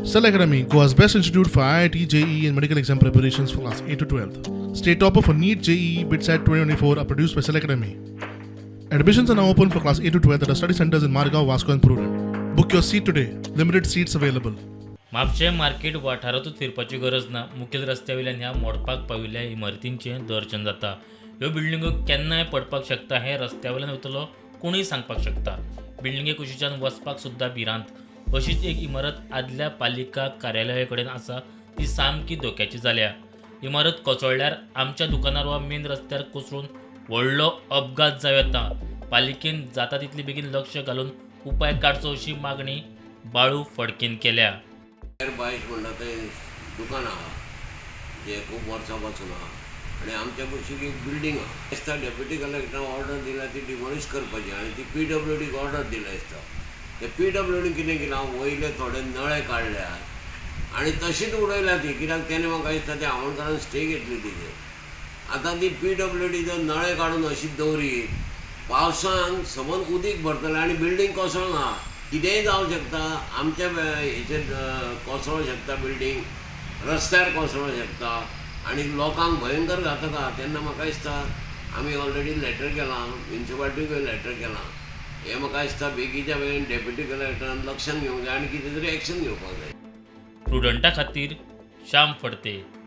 Cell Academy, Goa's best institute for IIT, JEE, and medical exam preparations for class 8 to 12. State topper for NEET, JEE, BITSAT 2024 are produced by Cell Academy. Admissions are now open for class 8 to 12 at our study centers in Margao, Vasco, and Prudent. Book your seat today. Limited seats available. Mapusa market वाठारांतूच फिरपाची गरज ना. मुखेल रस्त्या वयल्यान ह्या मोडपाक पाविल्ल्या इमारतींचें दर्शन जाता. ह्यो बिल्डिंगो केन्नाय पडपाक शकता हें रस्त्या वयल्यान वयतलो कोणूय सांगपाक शकता. बिल्डिंगे कुशीच्यान वचपाक सुद्दां भिरांत. अशीच एक इमारत आदल्या पालिका कार्यालया कडेन आसा. ती सामकी धोक्याची जाल्या. इमारत कोसळ्ळ्यार आमच्या दुकानार वा मेन रस्त्यार कोसळून व्हडलो अपघात जावं येता. पालिकेन जाता तितले बेगीन लक्ष घालून उपाय काडचो अशी मागणी बाळू फडकेन केल्या. बायश म्हणटा तें दुकान आहा जें खूब वर्सां पासून आहा आनी आमच्या कुशीक एक बिल्डींग आहा दिसता. डेप्युटी कलेक्टरान ऑर्डर दिल्या ती डिमोलिश करपाची आनी ती पी डब्ल्यू डीक ऑर्डर दिल्या दिसता. ते पी डब्ल्यू डी कितें केलां, वयले थोडे नळे काडल्यात आनी तशीच उडयल्या ती, कित्याक तेणें म्हाका दिसता ते आमोणकारान स्टे घेतली तिचेर. आतां ती पी डब्ल्यू डी जर नळे काडून अशीच दवरीत, पावसान समज उदीक भरतलें आनी बिल्डींग कोसळना, कितेंय जावंक शकता. आमच्या हेचेर कोसळोंक शकता बिल्डींग, रस्त्यार कोसळोंक शकता आनी लोकांक भयंकर घातक आहा. तेन्ना म्हाका दिसता आमी ऑलरेडी लॅटर केलां, म्युनिसिपालिटीकूय लॅटर केलां. हें म्हाका दिसता बेगीच्या बेगीन डेप्युटी कलेक्टरान लक्षान घेवंक जाय आनी कितें तरी एक्शन घेवपाक जाय. प्रुडंटा खातीर श्याम फडते.